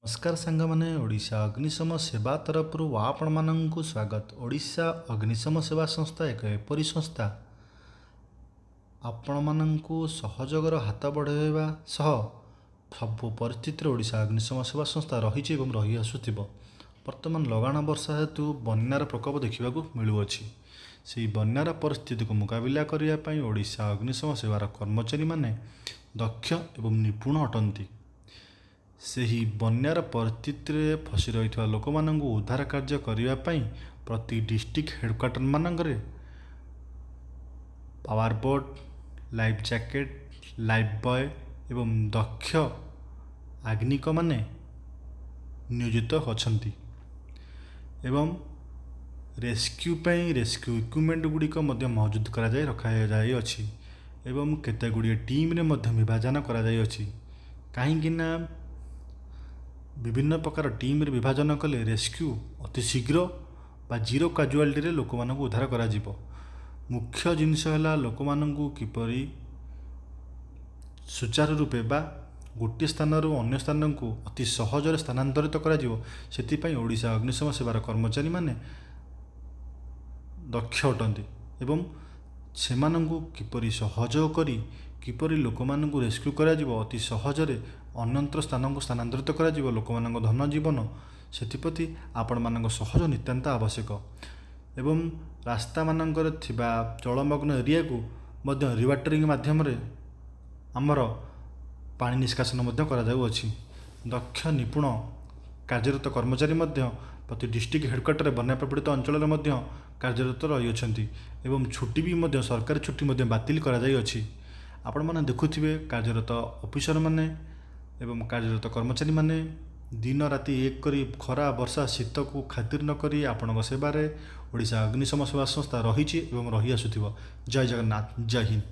ନମସ୍କାର ସାଙ୍ଗମାନେ, ଓଡ଼ିଶା ଅଗ୍ନିଶମ ସେବା ତରଫରୁ ଆପଣମାନଙ୍କୁ ସ୍ୱାଗତ। ଓଡ଼ିଶା ଅଗ୍ନିଶମ ସେବା ସଂସ୍ଥା ଏକ ଏପରି ସଂସ୍ଥା, ଆପଣମାନଙ୍କୁ ସହଯୋଗର ହାତ ବଢ଼ାଇବା ସହ ସବୁ ପରିସ୍ଥିତିରେ ଓଡ଼ିଶା ଅଗ୍ନିଶମ ସେବା ସଂସ୍ଥା ରହିଛି ଏବଂ ରହିଆସୁଥିବ। ବର୍ତ୍ତମାନ ଲଗାଣ ବର୍ଷା ହେତୁ ବନ୍ୟାର ପ୍ରକୋପ ଦେଖିବାକୁ ମିଳୁଅଛି। ସେହି ବନ୍ୟାର ପରିସ୍ଥିତିକୁ ମୁକାବିଲା କରିବା ପାଇଁ ଓଡ଼ିଶା ଅଗ୍ନିଶମ ସେବାର କର୍ମଚାରୀମାନେ ଦକ୍ଷ ଏବଂ ନିପୁଣ ଅଟନ୍ତି। ସେହି ବନ୍ୟାର ପରିସ୍ଥିତିରେ ଫସି ରହିଥିବା ଲୋକମାନଙ୍କୁ ଉଦ୍ଧାର କାର୍ଯ୍ୟ କରିବା ପାଇଁ ପ୍ରତି ଡିଷ୍ଟ୍ରିକ୍ଟ ହେଡ଼କ୍ୱାର୍ଟର ମାନଙ୍କରେ power boat, life jacket, life buoy ଏବଂ ଦକ୍ଷ ଆଗ୍ନିକମାନେ ନିୟୋଜିତ ଅଛନ୍ତି ଏବଂ ରେସ୍କ୍ୟୁ ପାଇଁ ରେସ୍କ୍ୟୁ ଇକ୍ୟୁପମେଣ୍ଟ ଗୁଡ଼ିକ ମଧ୍ୟ ମହଜୁଦ କରାଯାଇ ରଖାଯାଇଅଛି ଏବଂ କେତେ ଗୁଡ଼ିଏ ଟିମ୍ରେ ମଧ୍ୟ ବିଭାଜନ କରାଯାଇଅଛି। କାହିଁକିନା ବିଭିନ୍ନ ପ୍ରକାର ଟିମ୍ରେ ବିଭାଜନ କଲେ ରେସ୍କ୍ୟୁ ଅତି ଶୀଘ୍ର ବା ଜିରୋ କାଜୁଆଲିଟିରେ ଲୋକମାନଙ୍କୁ ଉଦ୍ଧାର କରାଯିବ। ମୁଖ୍ୟ ଜିନିଷ ହେଲା, ଲୋକମାନଙ୍କୁ କିପରି ସୁଚାରୁ ରୂପେ ବା ଗୋଟିଏ ସ୍ଥାନରୁ ଅନ୍ୟ ସ୍ଥାନକୁ ଅତି ସହଜରେ ସ୍ଥାନାନ୍ତରିତ କରାଯିବ, ସେଥିପାଇଁ ଓଡ଼ିଶା ଅଗ୍ନିଶମ ସେବାର କର୍ମଚାରୀମାନେ ଦକ୍ଷ ଅଟନ୍ତି ଏବଂ ସେମାନଙ୍କୁ କିପରି ସହଯୋଗ କରି କିପରି ଲୋକମାନଙ୍କୁ ରେସ୍କ୍ୟୁ କରାଯିବ, ଅତି ସହଜରେ ଅନ୍ୟତ୍ର ସ୍ଥାନକୁ ସ୍ଥାନାନ୍ତରିତ କରାଯିବ ଲୋକମାନଙ୍କ ଧନ ଜୀବନ, ସେଥିପ୍ରତି ଆପଣମାନଙ୍କ ସହଯୋଗ ନିତାନ୍ତ ଆବଶ୍ୟକ। ଏବଂ ରାସ୍ତାମାନଙ୍କରେ ଥିବା ଜଳମଗ୍ନ ଏରିଆକୁ ମଧ୍ୟ ରିୱାଟରିଂ ମାଧ୍ୟମରେ ଆମର ପାଣି ନିଷ୍କାସନ ମଧ୍ୟ କରାଯାଉଅଛି। ଦକ୍ଷ ନିପୁଣ କାର୍ଯ୍ୟରତ କର୍ମଚାରୀ ମଧ୍ୟ ପ୍ରତି ଡିଷ୍ଟ୍ରିକ୍ଟ ହେଡ଼କ୍ୱାର୍ଟରରେ ବନ୍ୟା ପ୍ରପୀଡ଼ିତ ଅଞ୍ଚଳରେ ମଧ୍ୟ କାର୍ଯ୍ୟରତ ରହିଅଛନ୍ତି ଏବଂ ଛୁଟି ବି ମଧ୍ୟ, ସରକାରୀ ଛୁଟି ମଧ୍ୟ ବାତିଲ କରାଯାଇଅଛି। ଆପଣମାନେ ଦେଖୁଥିବେ, କାର୍ଯ୍ୟରତ ଅଫିସରମାନେ ଏବଂ କାର୍ଯ୍ୟରତ କର୍ମଚାରୀମାନେ ଦିନ ରାତି ଏକ କରି, ଖରା ବର୍ଷା ଶୀତକୁ ଖାତିର ନକରି ଆପଣଙ୍କ ସେବାରେ ଓଡ଼ିଶା ଅଗ୍ନିଶମ ସେବା ସଂସ୍ଥା ରହିଛି ଏବଂ ରହିଆସୁଥିବ। ଜୟ ଜଗନ୍ନାଥ, ଜୟ ହିନ୍ଦ।